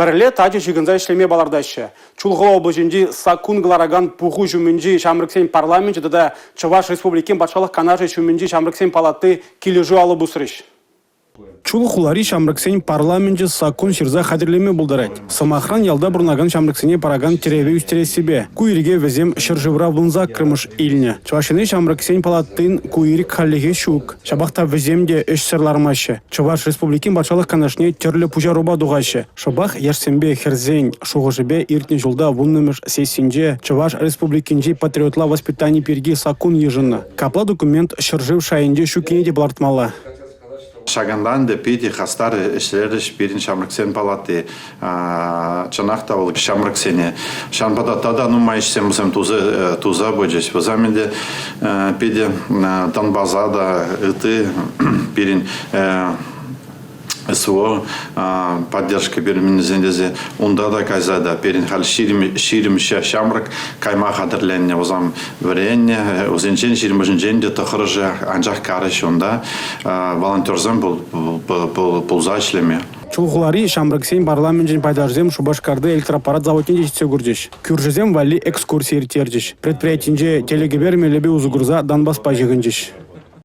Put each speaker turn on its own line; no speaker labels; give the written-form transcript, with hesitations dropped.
Пӗрле тачӑ ҫыхӑнса ӗҫлеме палӑртаҫҫӗ. Чулхула облаҫӗнчи саккун кӑларакан пуху ҫумӗнчи ҫамрӑксен парламенчӗ тата Чӑваш Республикин Патшалӑх Канашӗ ҫумӗнчи ҫамрӑксен палати килӗшӳ алӑ пусрӗҫ. Чулхулари ҫамрӑксен парламенчӗ саккун ҫырса хатӗрлеме пултарать. Сӑмахран, ялта пурӑнакан ҫамрӑксене паракан тӗреве ӳстерессипе. Ку ирӗке вӗсем ҫӗршывра 18-мӗш илнӗ. Чӑваш Енри ҫамрӑксен палатин ку ирӗк хальлӗхе ҫук. Ҫапах та вӗсем те ӗҫсӗр лармаҫҫӗ. Чӑваш Республикин Патшалӑх Канашне тӗрлӗ пуҫарупа тухаҫҫӗ. Шӑпах яшсемпе хӗрсен шухӑшӗпе иртнӗ ҫулта 10-мӗш сессинче Чӑваш Республикинчи патриотла воспитани пирки саккун йышӑннӑ. Капла документ ҫӗршыв шайӗнче ҫуккине те палӑртмалла.
Ҫакӑнтан ӗнтӗ питӗ хастар ӗҫлерӗҫ пирӗн ҫамрӑксен палати. Чӑнах та вӑл ҫамрӑксене. Ҫавӑнпа та тата нумай ӗҫсем вӗсем туса пычӗҫ. Вӗсем ӗнтӗ питӗ Донбаса та ытти пирӗн СВО поддержка пирӗннисен тесе унта та кайса та пирӗн халь 20 ҫамрӑк кайма хатӗрленнӗ, вӗсем вӗреннӗ, вӗсенчен ҫирӗмӗшӗнчен те тӑхӑрӑшӗ анчах карӗҫ унта волонтерсем пулса ӗҫлеме.
Чулхулари ҫамрӑксен парламенчӗн пайташӗсем Шупашкарти электроаппарат заводне те ҫитсе курчӗҫ. Кӳршӗсем валли экскурси ирттерчӗҫ. Предприятинче телекӗпер мелӗпе усӑ курса Донбаспа ҫыхӑнчӗҫ.